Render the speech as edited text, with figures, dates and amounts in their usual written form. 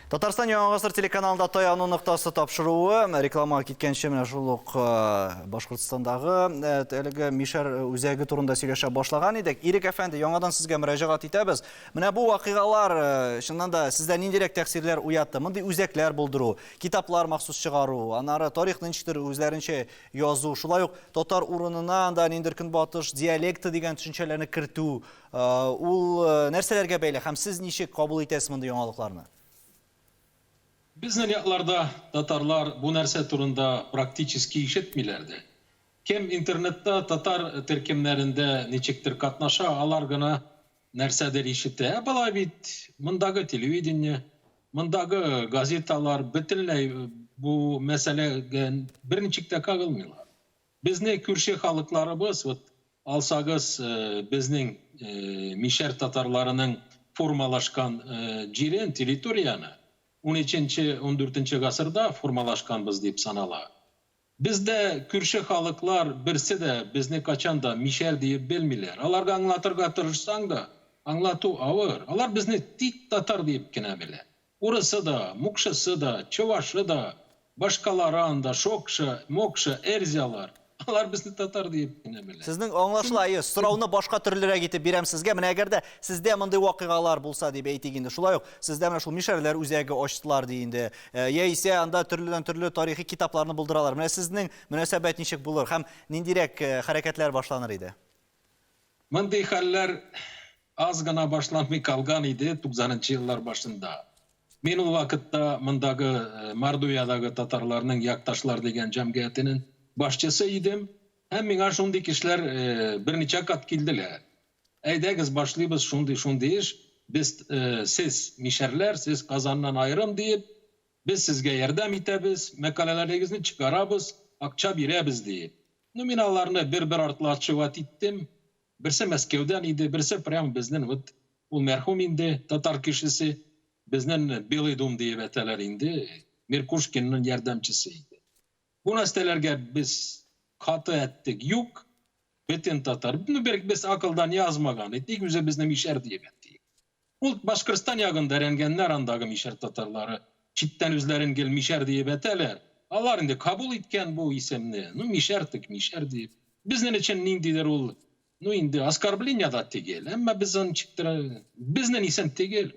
Татарстан Яңа гасыр телеканалында таяну ноктасы тапшыруы рекламага киткәнче менә шул ук э, Башкортстандагы э, әлеге Мишәр үзәге турында сөйләшә башлаган идек. Ирек әфәнде, яңадан сезгә мөрәҗәгать итәбез. Менә бу вакыйгалар э, чыннан да сездә ниндирәк тәэсирләр уятты? Мондый үзәкләр булдыру, китаплар махсус чыгару, аннары тарихны ничектер үзләренчә язу, шулай ук татар урынына анда ниндидер көнбатыш диалекты дигән төшенчәләрне кертү, Ул нәрсәләргә бәйле һәм сез ничек кабул итәсез мондый яңалыкларны? Безнең якларда татарлар бу нәрсә турында практически ишетмиләр дә. Кем интернетта татар төркемнәрендә ничектер катнаша, алар гына нәрсәдер ишетә. Ә болай бит мондагы телевидение, мондагы газеталар бөтенләй бу мәсьәләгә берничек тә кагылмыйлар. Безне күрше халыкларыбыз, вот алсагыз, безнең мишәр татарларының формалашкан җирен, территорияне, унөченче, ундүртенче гасырда формалашканбыз дип санала. Бездә күрше халыклар берсе дә безне качан да мишәр диеп белмиләр. Аларга аңлатырга тырышсаң да, аңлату авыр. Алар безне тик татар диеп кенә белә. Урысы да, мукшысы да, чувашы да, башкалары анда, шокша, мокша, эрзялар, алар безне татар диеп кенә белә. Сезнең аңлашыла, әйе, сорауны башка төрлерәк итеп бирәм сезгә. Менә әгәр дә сездә мондый вакыйгалар булса дип әйтик инде, шулай ук сездә менә шул мишәрләр үзәге ачтылар ди инде, яисә анда төрледән-төрле тарихи китапларны булдыралар. Менә сезнең мөнәсәбәт ничек булыр һәм ниндирәк хәрәкәтләр башланыр иде? Мондый хәлләр аз гына башланмый калган иде туксанынчы еллар башында. Мин ул вакытта мондагы Мордовиядәге татарларның Якташлар дигән җәмгыятенең башчысы идем. Һәм миңа шундый кешеләр берничә кат килделәр. Әйдәгез, башлыйбыз шундый-шундый эш, без, сез, мишәрләр, сез Казаннан аерым диеп, без сезгә ярдәм итәбез, мәкаләләрегезне чыгарабыз, акча бирәбез диеп. Ну, мин аларны бер-бер артлы отшивать иттем. Берсе Мәскәүдән иде, берсе прям безнен вот, ул мәрхүм инде, татар кешесе, безнен Белый дом диеп әтәләр инде, Меркушкиннын ярдәмчесе иде. Бу нәрсәләргә без каты әттек, юк, бөтен татар, ну, бер без акылдан язмаган идек, үзебезне мишәр диеп әттек. Ул Башкортстан ягында әрәнгәннәр андагы мишәр татарлары. Читтән үзләрен гел мишәр диеп әтәләр. Алар инде кабул иткән бу исемне. Ну, мишәр тек мишәр диеп. Безнен өчен ниндидер ул, ну инде оскорбление да тегел. Әмма без аны ничектер, безнен исем тегел.